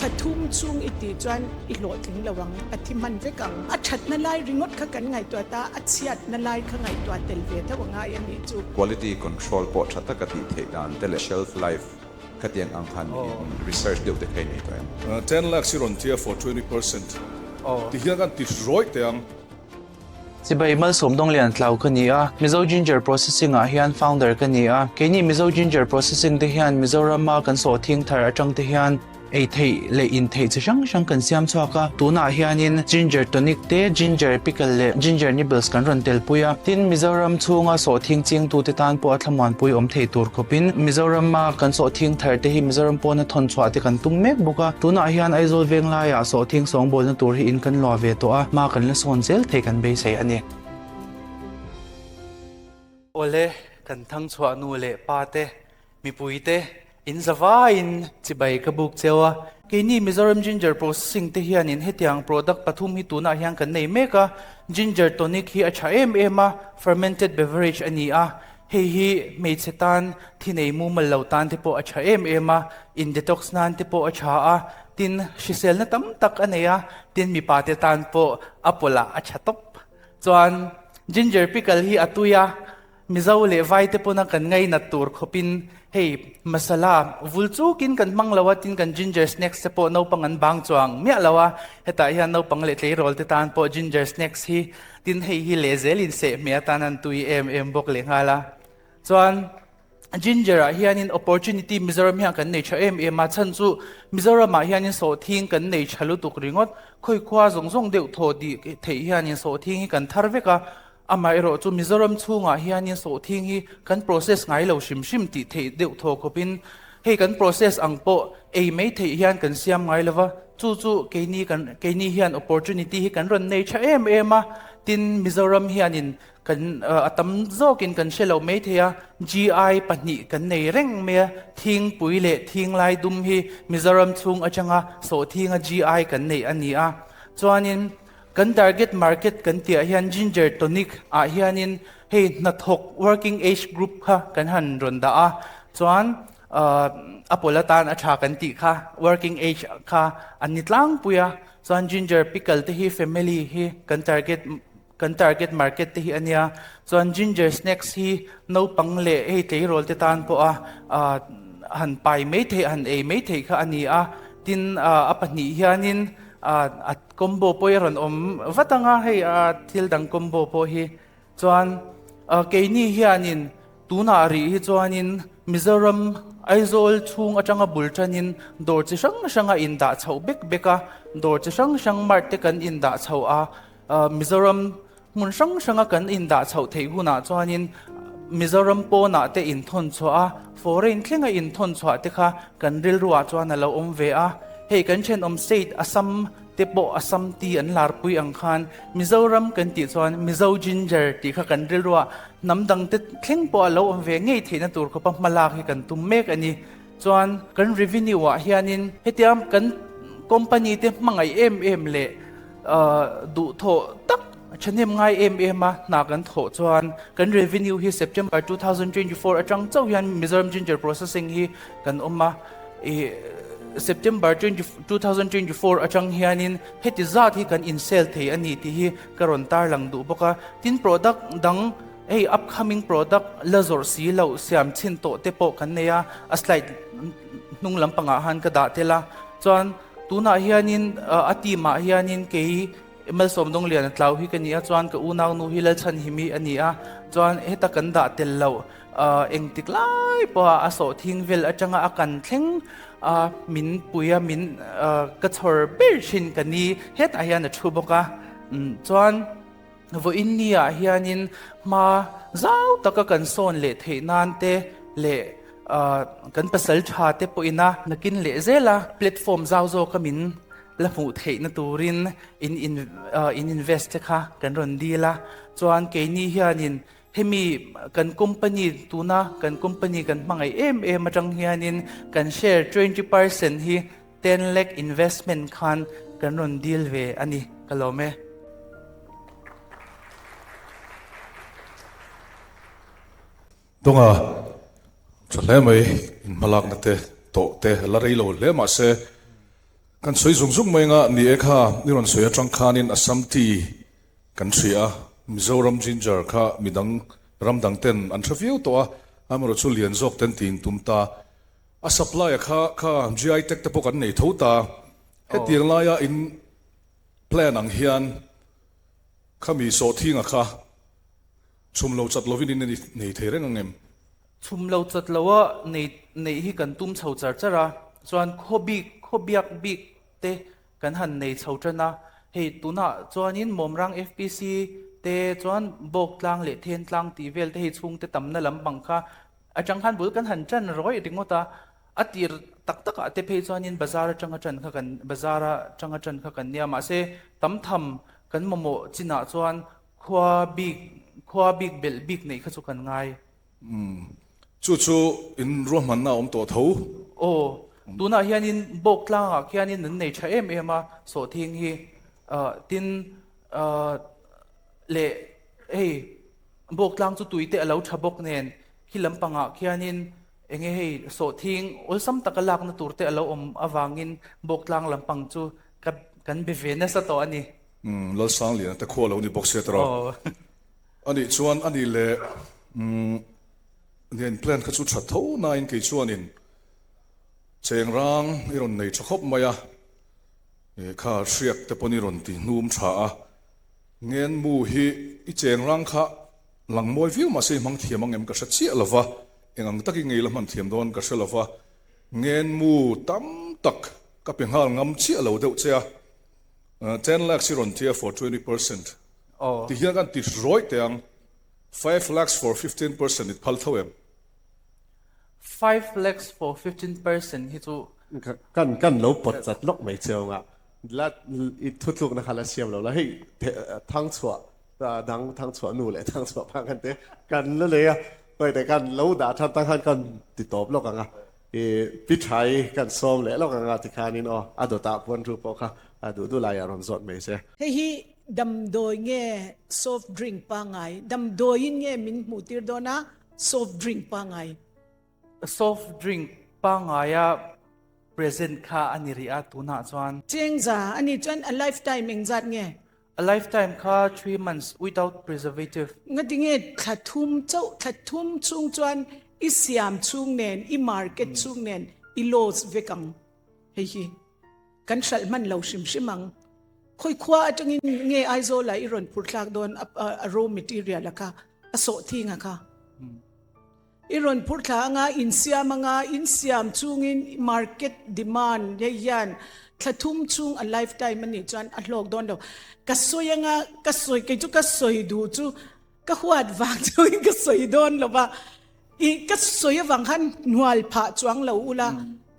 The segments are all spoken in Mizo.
Thla thum chhung i tih chuan i hlawhtling lo ang, a thi hman vek ang. A thatna lai ringawt kha kan ngaihtuah ta, a chhiatna lai kha ngaihtuah tel ve tho a ngai a nih chu. Quality control pawh tha taka tih theih dan te leh shelf life khatiang ang khan in research deuh te kha i nei tawh em? 10 lakhs i rawn tia for 20% ti hian kan ti rawih teh ang. Chibai Malsawm Dawnglian Tlau ka ni a, Mizo Ginger Processing ah hian founder ka ni a. Keini Mizo Ginger Processing te hian Mizorama kan sawhthing thar atang te hian ei theih leh in theih chi hrang hrang kan siam chhuak a. Tunah hianin Ginger Tonic te, Ginger Pickle leh Ginger Nibbles kan rawn telpui a. Tin, Mizoram chhunga sawhthing chingtute tan pawh a thlamuanpui awm thei tur khawpin Mizorama kan sawhthing thar te hi Mizoram pawna thawn chhuah te kan tum mek bawk a. Tunah hian Aizawl Venglaiah sawhthing sawngbawlna tur hi in kan luah ve tawh a, hma kan la sawn zel thei kan beisei a ni. Awle, kan thangchhuah nu leh pa te, mipui te, in zavaiin chibai ka buk cheu a. Keini Mizoram Ginger Processing te hianin hetiang product pathum hi tunah hian kan nei mek a. Ginger Tonic hi a tha em em a, fermented beverage a ni a. Hei hi hmeichhe tan thi nei mumal lo tan te pawh a tha em em a, in detox nan te pawh a tha a, tin hriselna tam tak a nei a, tin mipa te tan pawh a pawlh ah a tha tawp. Chuan ginger pickle hi a tui a, Mizo leh vai te pawna kan ngainat tur khawpin hei masala vul chukin kan hmang lo a, tin kan ginger snacks te pawh naupang an bang chuang miah lo a, hetah hian naupang leh tleirawl te tan pawh ginger snacks hi Tin, hei hi lehzelin sehhmeh atan an tui em em bawk lehnghal a. Chuan Ginger ah hianin opportunity Mizoram hian kan nei tha em em a, chhan chu Mizoram ah hianin sawhthing kan nei tha lutuk ringawt, khawi khua zawng zawng deuh thaw tih theih hianin sawhthing hi kan thar vek a, amaherawh chu Mizoram chhungah hianin sawhthing hi kan process ngai lo hrim hrim tih theih deuh thaw khawpin hei kan process ang pawh ei mai theih hian kan siam ngai lova, Chu chu keini kan keini hian opportunity hi kan rawn nei tha em em a, tin Mizoram hianin kan a tam zawkin kan hre lo mai thei a, GI pahnih kan nei reng mai a, Thingpui leh Thinglai dum hi Mizoram chhung atanga sawhthinga GI kan neih a ni a. Chuanin kan target market kan tihah hian Ginger Tonic ah hianin hei hnathawk working age group kha kan han rawn dah a, chuan A pawl atan a tha kan tih kha working age kha an ni tlangpui a, chuan ginger pickle te hi family hi kan target kan target market te hi a nia, chuan ginger snacks hi naupang leh hei tleirawl te tan pawha han pai mai theih han ei mai theih kha a ni a, tin a pahnih hianin a combo pawh hi a rawn awm vat ang a, hei thil dang combo pawh hi chuan keini hianin Tunah rih hi chuanin Mizoram Aizawl chhung atanga bul tanin dawr chi hrang hrang a indah chhoh bek bek a, dawr chi hrang hrang mart te kan indah chhoh a, Mizoram hmun hrang hranga kan indah chhoh theih hunah chuanin Mizoram pawnah te inthawn chhuah a, foreign thlenga inthawn chhuah te kha kan rilruah chuan a lo awm ve a. Hei kan thenawm state Assam te pawh Assam tea an larpui ang khan Mizoram kan tih chuan Mizo ginger tih kha kan rilruah hnam dang te thleng pawh a lo awm ve ngei theihna tur khawpa hma lak hi kan tum mek a ni. Chuan kan revenue ah hianin hetia kan company te hmangaih em em leh duhthawh tak thahnem ngai em em a hna kan thawh chuan kan revenue hi September 2024 atang chauh hian Mizoram Ginger Processing hi kan awm a. I September 2024 atang hianin heti zat hi kan in sell thei a ni tih hi ka rawn tarlang duh bawk a. Tin product dang hei upcoming product la zawrh si loh siam chhin tawh te pawh kan nei a, a slide hnung lampangah han ka dah tel a. Chuan tunah hianin a team ah hianin kei Malsawm Dawngliana Tlau hi ka ni a, chuan ka unau nu hi Lalchhanhimi a ni a, chuan heta kan dah tel loh Engtik lai pawha a sawhthing vel atanga a kan thleng a, min pui a, min ka chhawr ber thin ka ni hetah hian a thu bawk a. Chuan vawiin ni ah hianin hma zau taka kan sawn leh theih nan te leh kan pasal tha te pawhin a nakin leh zel a platform zau zawka min la hmuh theihna turin in in invest te kha kan rawn dil a. Chuan keini hianin Hemi kan company tuna kan company kan hmangaih em em atang hianin kan share 20% hi 10 lakh investment khan kan rawn deal ve a ni ka lawm e. Tunga tha hle mai in hmalakna te tawh te la rei lo hle mahse. Kan sawi zung zung mai anga ni e kha i rawn sawi atang khanin Assam tea kan hria a, Mizoram ginger kha midang ram dang ten an hre viau tawh a, amaherawh chu lian zawk ten tiin tum ta. A supply a kha kha GI tag te pawh kan nei tho ta. Hetiang laia in plan ang hian khami sawhthinga kha chhum lo chat lovin in nei thei reng ang em? Chhum lo chat loa nei neih hi kan tum chho char char a, chuan khaw bik khaw biak bik te kan han nei chho tan a, hei tunah chuanin Mawmrang FPC te chuan Bawktlang leh Thentlang tih vel te hei chhungte tamna lampang kha atang khan bul kan han tan rawih ringawt a, a tir tak takah te phei chuanin bazar atanga tan kha kan bazar atanga tan kha kan nia mahse tam tham kan mamawh chinah chuan khua bik khua bik belh bik neih kha chu kan ngai. Umm. Chu chu in ruahmanna a awm tawh tho. Aw. Tunah hianin bawk tlangah khianin an nei tha em em a, sawhthing hi. Tin, leh hei bawk tlang chu tui te a lo tha bawk nen khi lampangah khianin enge hei sawhthing awlsam taka lakna tur te a lo awm avangin bawk tlang lampang chu ka kan be ve nasa tawh a ni. Umm, Lalsangliana te khua lo ni bawk sia tawh. Aw. A nih chuan a nih leh umm nia in plan kha chu tha tho nain kei chuanin cheng rang i rawn nei tha khawp mai a, ih kha hriak te pawn i rawn ti hnum tha a, ngen mu hi i cheng rang kha lang mawi viau mahse i hmang thiam ang em ka hre chiah lo va, eng ang takin ngei la hman thiam dawn ka hre lo va, ngen mu tam tak ka pe nghal ngam chiah lo deuh che a, 10 lakhs i rawn tia for 20%. Aw. Ti hian kan ti rawih teh ang, 5 lakhs for 15% i phal tho em? 5 lakhs for 15% hi chu. Kan kan lo pawt chat lawk mai che anga la i thutlukna kha la siam lo la hei thangchhuah dang thangchhuah nu leh thangchhuah pa khan te kan la lei a hei te kan lo dah that tang khan kan ti tawp lawk anga i pi thai kan sawm leh lawk anga tikhanin aw a dawtah puan ru pawh kha a duh duh laiah rawn zawt mai se. Hei hi Damdawi nge soft drink pangai? Damdawiin nge min hmuh tir dawn a soft drink pangai? Soft drink pangaia present kha a ni rih a tunah chuan. Chengza a nih chuan a lifetime engzat nge? A lifetime kha 3 months without preservative. Ngati nge thla thum chauh thla thum chhung chuan i siam chhung nen i market chhung nen i loss vek ang hei hi. Kan hralh hman lo hrim hrim ang. Khawi khua atangin nge Aizawl ah i rawn phur thlak dawn a raw material a kha a sawh thing a kha. I rawn phur thla anga in siam anga in siam chungin market demand hei hian thla thum chhung a lifetime a nih chuan a hlawk dawn lo. Ka sawi anga ka sawi kei chu ka sawi duh chu ka huat vang chungin ka sawi dawn lo va. I ka sawi avang khan hnual phah chuang lo ula,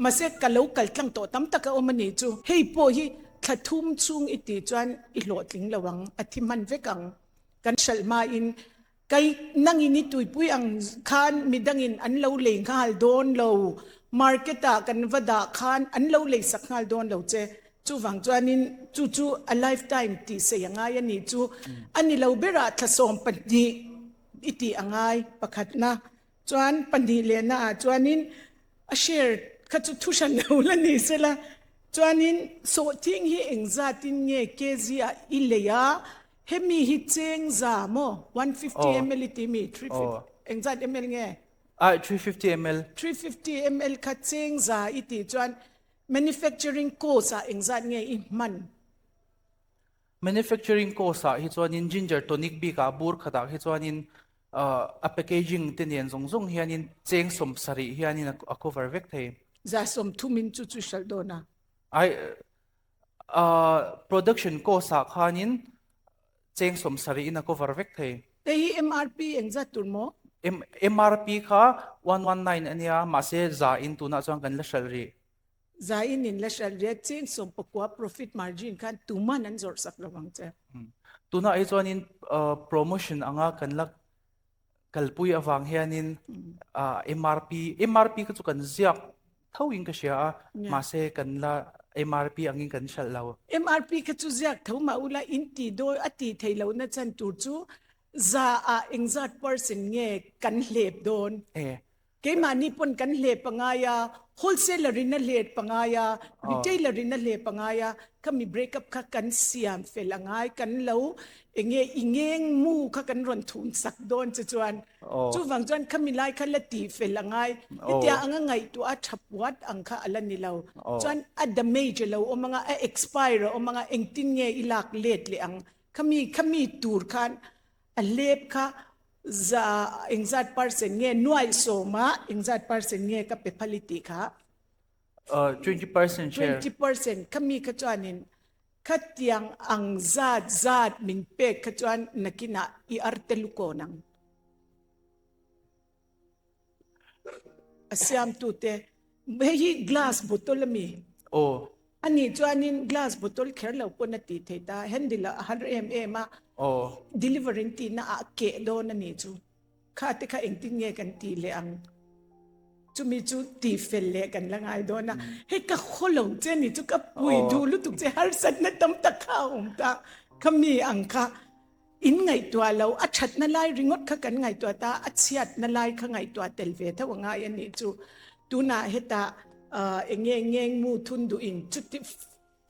mahse ka lo kal tlang tawh tam tak a awm a nih chu. Hei pawh hi thla thum chhung i tih chuan i hlawhtling lo ang, a thi hman vek ang. Kan hralh hmain kai nangin i tuipui ang khan midangin an lo lei nghal dawn lo, market ah kan va dah khan an lo lei sak nghal dawn lo che. Chuvang chuanin chu chu a lifetime tih sei a ngai a nih chu. A ni lo berah thla 12 I tih a ngai pakhatna chuan pahnih lehna ah chuanin a share kha chu thu hran lo la ni sela chuanin sawhthing hi engzatin nge kg ah i lei a hemi hi cheng za maw 150 ml i ti mi 350 engzat ml nge? Ah 350 ml. 350 ml kha cheng za i tih chuan manufacturing cost ah engzat nge i hman? Manufacturing cost ah hi chuanin ginger tonic bik ah bur khat ah hi chuanin a packaging te nen zawng zawng hianin cheng 70 hianin a cover vek thei. Za 30 in chu chu hralh dawn a. Ai production cost ah khanin cheng 70 in a cover vek thei. Hei hi MRP engzat tur maw? MRP kha 119 ania mahse za in tunah chuan kan la hralh rih. Zaiin in la hralh riat cheng 19 profit margin khan tuman an zawrh sak lo ang che. Tunah hi chuanin promotion anga kan la kalpui avang hianin MRP MRP kha chu kan ziak tho in ka hria a mahse kan la MRP angin kan hralh lo. MRP kha chu ziak tho mah ula in ti dawi a ti thei lohna chan tur chu za ah engzat percent nge kan hlep dawn. Keimahni pawn kan hlep a ngai a, Wholesaler in a hlep pangai a, retailer in a hlep angai a, khami break up kha kan siam fel angai, kan lo enge i ngeng mu kha kan rawn thun sak dawn che chuan chuvang chuan khami lai kha la tih fel angai, hetia anga ngaihtuah a tha puat ang kha a la ni lo. Chuan a damage a lo awm anga, a expire a awm anga, engtin nge i lak let leh ang, khami khami tur khan a hlep kha Za engzat percent nge nuaih sawma engzat percent nge ka pe phal i tih kha? 20% share. 20% khami kha chuanin khatiang ang zat zat min pek kha chuan nakinah i arte lukawn ang. A siamtute hei hi glass bottle a mi. Aw. Anih chuanin glass bottle kher lo pawn a tih theih ta, handle a har em em a. Aw. Deliver in tihna ah keh dawn a nih chu. Kha te kha engtin nge kan tih leh ang? Chumi chu tih fel leh kan la ngai dawn a. Hei ka khaw lo che ni chu ka pui duh lutuk che harsatna tam tak kha a awm ta. Khami ang kha In ngaihtuah lo, a thatna lai ringawt kha kan ngaihtuah ta, a chhiatna lai kha ngaihtuah tel ve tho a ngai a nih chu. Tunah hetah eng nge ngeng mu thun duhin chuti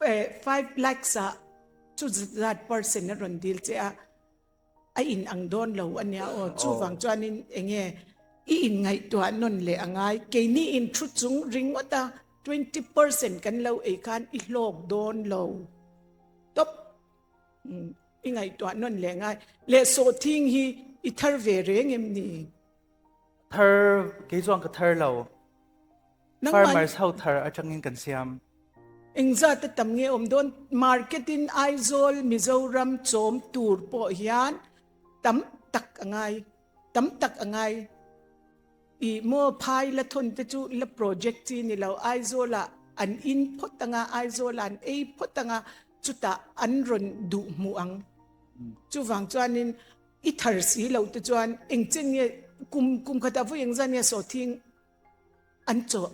5 lakhs ah chu zat percent a rawn dil che a, a in ang dawn lo a nia aw. Chuvang chuanin eng nge i in ngaihtuah nawn leh a ngai. Keini in thu chung ringawt a 20% kan lo ei khan i hlawk dawn lo tawp. I ngaihtuah nawn leh ngai. Leh sawhthing hi i thar ve reng em ni? Thar, kei chuan ka thar lo. Farmers ho thar atangin kan siam. Engzat a tam nge awm dawn? Market in Aizawl, Mizoram chawm tur pawh hian tam tak a ngai. Tam tak a ngai. Ih maw phai la thawn te chu la project chi ni lo Aizawl ah an in phawt anga Aizawl ah an ei phawt anga chutah an rawn duh hmuh ang. Chuvang chuanin i thar si lo te chuan engchen nge kum kum khatah vawi engzat nge sawhthing an chawh.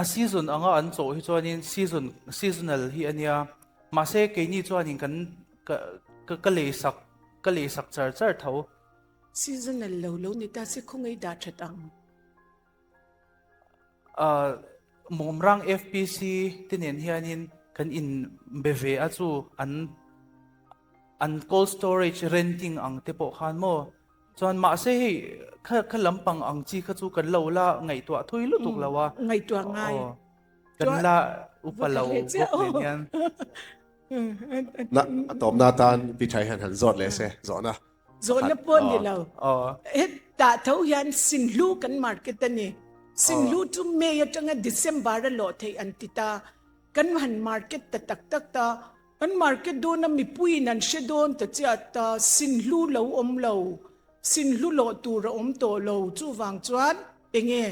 A season anga an chawh hi chuanin season seasonal hi a nia mahse keini chuanin kan ka ka lei sak ka lei sak char char tho. Seasonal lo lo ni ta se khawngaih dah that ang. Mawmrang FPC te nen hianin kan in be ve a chu an an cold storage renting ang te pawh khan maw Chuan mahse hei kha kha lampang ang chi kha chu kan lo la ngaihtuah thui lutuk lo a. Ngaihtuah ngai. Kan la upa lo bawk nen hian. Na a tawpna atan Pi Thai hian han zawt leh se zawhna. Zawhna pawh ni lo. Hetah tho hian Sinhlu kan market a ni. Sinhlu chu May atanga December a lawh theih an ti ta. Kan han market ta tak tak ta. An market dawna mipuiin an hre dawn ta chiah ta, sinhlu lo awm lo, sinhlu lawh tur a awm tawh lo, chuvang chuan enge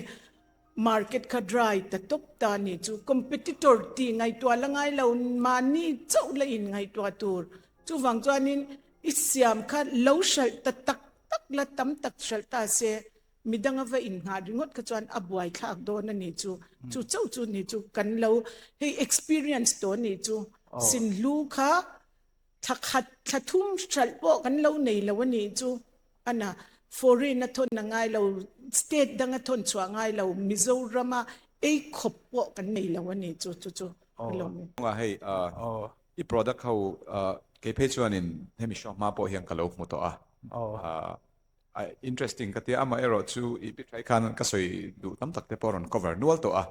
market kha dry ta tawp ta ni chu competitor tih ngaihtuah la ngai lo, mahni chauh la in ngaihtuah tur, chuvang chuanin i siam kha lo hralh ta tak tak la tam tak hralh ta se Midang a va innghah ringawt kha chuan a buaithlak dawn a nih chu. Chu chauh chu nih chu kan lo hei experience tawh a nih chu. Sinhlu kha thla khat thla thum hralh pawh kan lo nei lo a nih chu. Ana foreign a thawn a ngai lo, state dang a thawn chhuah a ngai lo, Mizoram a ei khawp pawh kan nei lo a nih chu chu chu ka lawm e. Kawngah hei i product ho kei phei chuanin hemi show hma pawh hian ka lo hmu tawh a. A interesting ka tia, amaherawh chu i pi thlai khan ka sawi duh tam tak te pawh a rawn cover nual tawh a,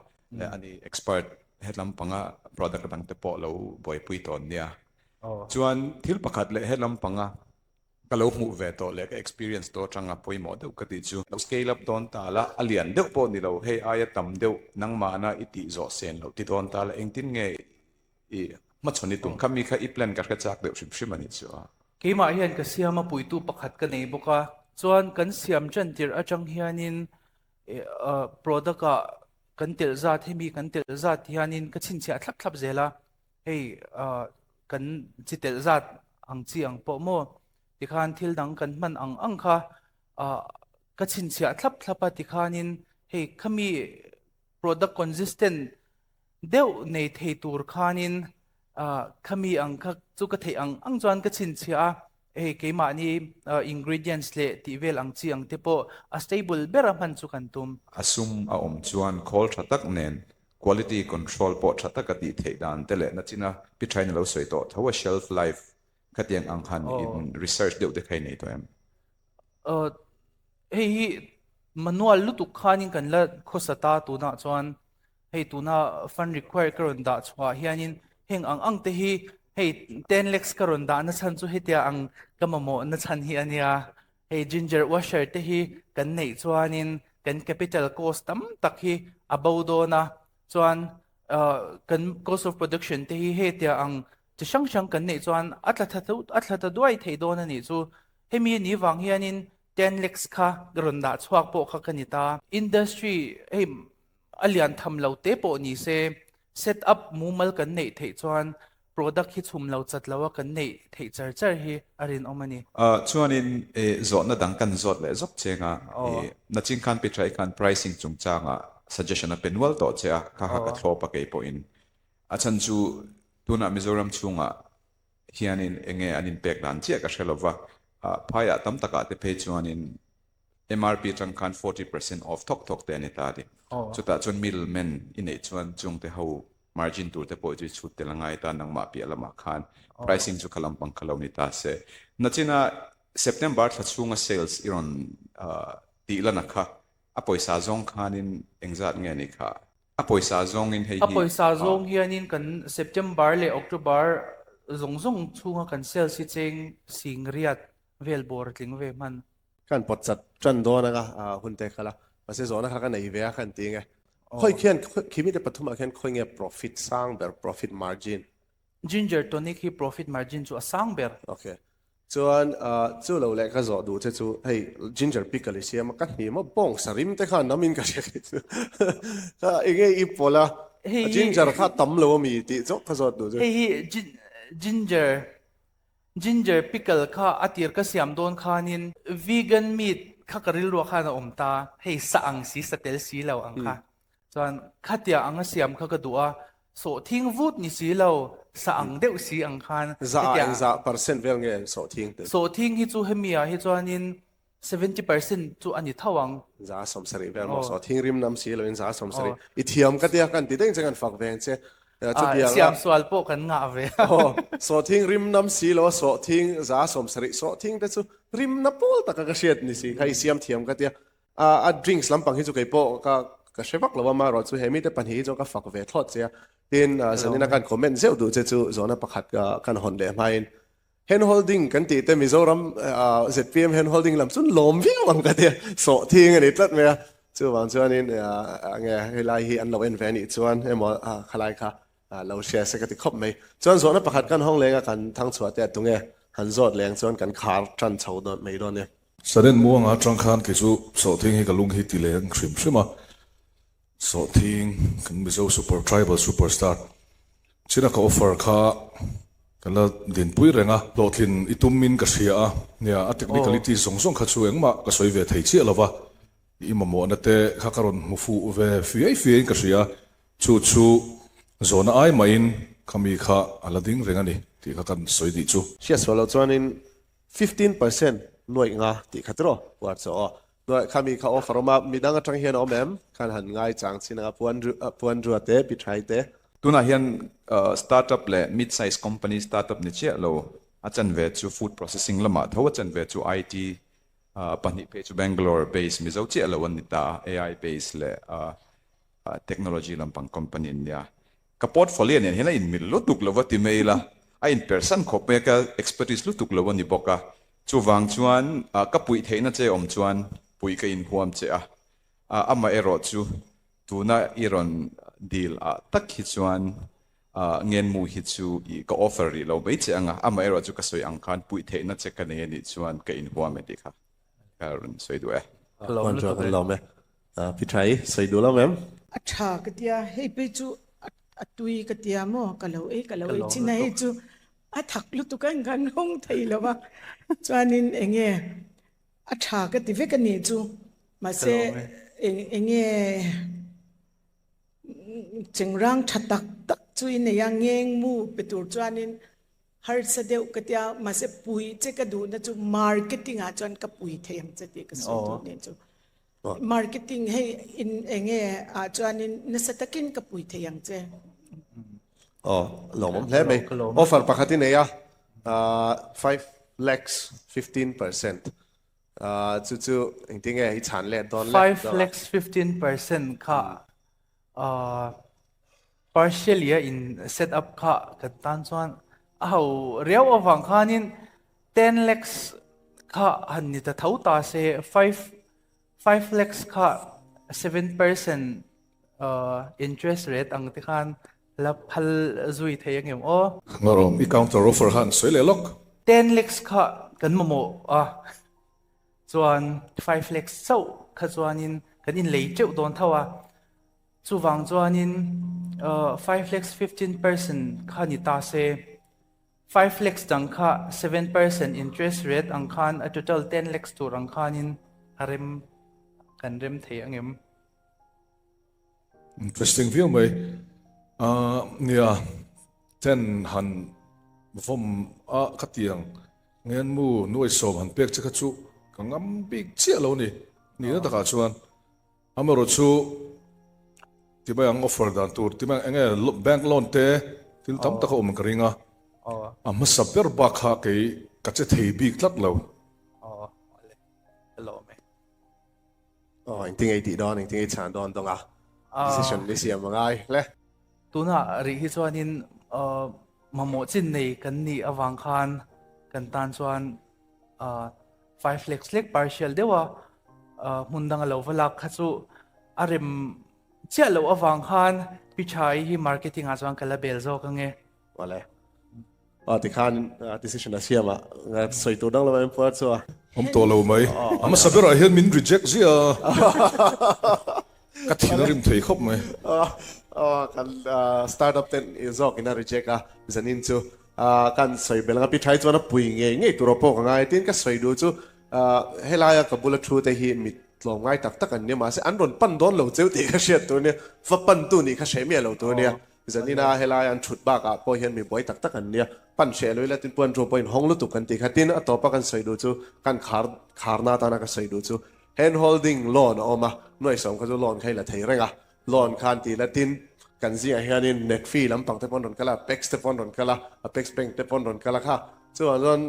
ani expert hetlam panga product dang te pawh lo buaipui tawh an nia. Chuan thil pakhat leh hetlam panga ka lo hmuh ve tawh leh ka experience tawh atanga pawimawh deuh ka tih chu, lo scale up dawn ta la, a lian deuh pawh ni lo, hei aia tam deuh nangmahna i tih zawh sen loh ti dawn ta la, engtin nge I hmachhawn i tum kha mi kha i plan ka hre chak deuh hrim hrim a nih chu a. Keimah hian ka siam a puitu pakhat ka nei bawk a, chuan kan siam ṭan tirh aṭang hianin product ah kan telh zat hemi kan telh zat hianin ka chhinchhiah thlap thlap zel a, hei kan chi telh zat ang chi ang pawh maw tikhan thil dang kan hman ang ang kha ka chhinchhiah thlap thlap a tikhanin hei khami product consistent deuh nei thei tur khanin khami ang kha chu ka theih ang ang chuan ka chhinchhiah a. Hei keimahni ingredients leh tih vel ang chi ang te pawh a stable bera hman chu kan tum. A sum a awm chuan khawl tha tak nen quality control pawh tha taka tih theih dan te leh nachina pi thain a lo sawi tawh tho a shelf life khatiang ang han in research deuh te kha i nei tawh em? Hei hi manual lutuk khanin kan la khawsa ta tunah chuan Hei tuna fund required ka rawn dah chhuah hianin heng ang ang te hi hei 10 lakhs ka rawn dah na chhan chu hetia ang ka mamawh na chhan hi ania. Hei ginger washer te hi kan neih chuanin kan capital cost tam tak hi a bo dawn a, chuan kan cost of production te hi hetia ang chi hrang hrang kan neih chuan a tla tha a tla ta duai thei dawn a nih chu. Hemi ni vang hianin 10 lakhs kha ka rawn dah chhuak pawh kha ka ni ta. Industry hei A lian tham lo te pawh ni se, set up mumal kan neih theih chuan product hi chhum lo chat lo a kan neih theih char char hi a rinawm a ni. Chuanin zawhna dang kan zawt leh zawk cheng a, nachin khan Petra-i khan pricing chungchangah suggestion a pe nual tawh che a, kha kha ka thlawp a kei pawhin. A chhan chu tunah Mizoram chhungah hianin enge an inpek dan chiah ka hre lova, phaiah tam takah te phei chuanin MRP atang khan 40% off thawk thawk te a ni ta a ni. Chutah chuan middle man i neih chuan chungte ho margin tur te pawh chu i chhut tel a ngai ta, nangmah piah lamah khan pricing chu kha lampang kha lo ni ta se. Nachina September thla chhunga sales i rawn tih lana kha a pawisa zawng khanin engzat nge ni kha? A pawisa zawngin hei hi. A pawisa zawng hianin kan September leh October zawng zawng chhunga kan sales hi cheng singriat vel bawr a tling ve hman. Kan pawt chat tan dawn anga hun te khala mahse zawhna kha ka nei ve a kan ti nge khawi khian khimi te pathumah khian khawi nge profit sang ber profit margin. Ginger tonic hi profit margin chu a sang ber. Ok chuan chu lo leh ka zawh duh che chu hei ginger pickle i siam a ka hnim a bawng sarim te khan namin ka hria kei chu kha enge i pawlh a ginger kha tam lo ami tih zawk ka zawt duh che. Hei hi ginger Ginger pickle kha a tir ka siam dawn khanin vegan meat kha ka rilruah khan a awm ta, hei sa ang si, sa tel si lo ang kha. Chuan khatia anga siam kha ka duh a, sawhthing vut ni si lo, sa ang deuh si ang khan. Za ah engzah percent vel nge sawhthing te? Sawhthing hi chu hemi ah hi chuanin 70% chu a ni tho ang. 70% vel maw? Saw thing rim nam si loin 70%. I thiam ka tia kan ti deng che kan fak veng che. Chutiang a. Siam sual pawh kan ngah ve. Aw, saw thing rim nam si lo a saw thing 70% saw thing te chu rim na pawl taka ka hriat ni si kha i siam thiam ka tia. A drinks lampang hi chu kei pawh ka ka hre vak lo a marawh chu he mite pahnih hi chuan ka fak ve thlawt che a. Tin, zanina kan comment zeuh duh che chu zawhna pakhat kan hawn leh hmain Hand holding kan tih te Mizoram zpm hand holding lam chu lawm viau ang ka tia sawh thing a ni tlat mai a, chuvang chuanin nge helai hi an lo en ve anih chuan emaw khalai kha lo hria se ka ti khawp mai. Chuan zawhna pakhat kan hawng leng a kan thangchhuah te a tunge han zawt leng chuan kan khar tan chho dawn mai dawn nia. Sudden muanga atang khan kei chu sawhthing hi ka lung hi ti leng hrim hrim a, sawhthing kan Mizo super tribal super star China ka offer kha kan la dinpui reng a, hlawhtlin i tumin ka hria a, nia a technicality zawng zawng kha chu engmah ka sawi ve thei chiah lova, i mamawhna te kha ka rawn hmu fuh ve fiai fiaiin ka hria, chu chu zawhna ai mahin khami kha a la ding reng a ni tih kha kan sawi nih chu. Hriatsual loh chuanin 15% nuaih nga tih kha tiraw uar chaw aw. Nuaih kha mi kha offer awm a, midang atang hian a awm em? Khan han ngai chang chin anga puan puan rua te, pi thai te. Tunah hian startup leh mid size company startup ni chiah lo, a chanve chu food processing lamah tho, a chanve chu IT pahnih phei chu Bangalore base Mizo chiah lo an ni ta a, AI base leh technology lampang company an nia. Ka portfolio nen hian a inmil lutuk lo va ti mai ila, a inpersan khawp mai a, ka expertise lutuk lo a ni bawk a. Chuvang chuan ka puih theihna che awm chuan puih ka inhuam che a, amaherawh chu tuna i rawn deal ah tak hi chuan ngenmu hi chu ka offer rih lo mai che ang a, amaherawh chu ka sawi ang khan puih theihna che ka nei a nih chuan ka inhuam e tih kha ka rawn sawi duh e. Ka lawm lutuk e. Ka lawm e. Pi Thai, sawi duh lo em? A tha ka tia, hei phei chu a tui ka tia maw, ka lo ei ka lo ei chin a, hei chu a thak lutuk a engkan hawng thei lo a, chuanin enge a tha ka ti vek a nih chu, mahse enge chengrang tha tak tak chu i nei a, ngeng mu pe tur chuanin. Harsa deuh ka tia, mahse pui che ka duhna chu marketing ah chuan ka pui thei ang che tih ka sawi duh nen chu. Marketing hei in enge ah chuanin nasa takin ka pui thei ang che. Aw, lawmawm hle mai. Offer pakhat i nei a, 5 lakhs 15%. Chu chu engtinge i chhan let dawn le? 5 lakhs 15% kha Partially a in set up kha kan tan chuan a ho riau avang khanin 10 lakhs kha han ni ta tho ta se 5 lakhs kha 7% interest rate ang te khan la phal zui thei angem aw. Ngarawm, i counter offer kha an sawi leh lawk. 10 lakhs kha kan mamawh a, chuan 5 lakhs chauh kha chuanin kan inlei teuh dawn tho a. Chuvang chuanin 5 lakhs 15% kha ni ta se, 5 lakhs dang kha 7% interest rate ang khan a total 10 lakhs tur ang khanin a rem kan rem thei angem? Interesting viau mai. Nia, ten han vawm a ka tiang ngenmu nuaisawm han pek che kha chu ka ngam bik chiah lo ni. Nihna takah chuan Amaherawh chu ti mai ang offer dan tur ti mai ang enge bank loan te thil tam tak a awm ka ring a, a hmasa ber bak kha kei ka che thei bik tlat lo. Aw engtin ei tih dawn engtin ei chhan dawn dawnga decision ni siam angai hle. Tunah rih hi chuanin mamawh chin nei kan nih avang khan kan tan chuan 5 lakhs lek partial deuha hmun danga lo va lak kha chu a rem chiah loh avang khan Pi Thai hi marketing ah chuan ka la bel zawk ange. Awle. Aw tikhan decision a siam a, sawi tur dang lo em puar chu a. Awm tawh lo mai. A hmasa berah hian min reject ziah a. Ka thin a rim thei khawp mai. Aw kan startup ten zawk in a reject a zanin chu. Kan sawi belh ang a, Pi Thai chuan a pui ngei ngei tur aw pawh ka ngai. Tin, ka sawi duh chu helaia ka bula thu te hi mit tlawm ngai tak tak an nia, mahse an rawn pan dawn lo cheu tih ka hriat tur nia, va pantu nih kha hreh miah lo tur nia. Zanina helaia an thut bakah pawh hian mi buai tak tak an nia, pan hreh lo ila tin puan ru pawhin hawng lutuk kan tih kha. Tin, a tawpa kan sawi duh chu kan khar kharna atana ka sawi duh chu hand holding loan a awm a, nuaisawm kha chu loan kha i la thei reng a. Loan khan tih la tin kan zingah hianin Netfee lampang te pawn rawn kal a, Apex te pawn rawn kal a, Apex Bank te pawn rawn kal a kha. Chuvang chuan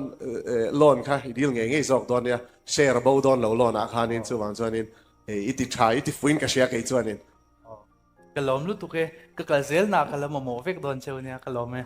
loan kha i deal ngei ngei zawk dawn nia, share a bo dawn lo loan ah khanin chuvang chuanin i ti tha i ti fuin ka hria kei chuanin. Ka lawm lutuk e, ka kal zel nah ka la mamawh vek dawn cheu nia ka lawm e.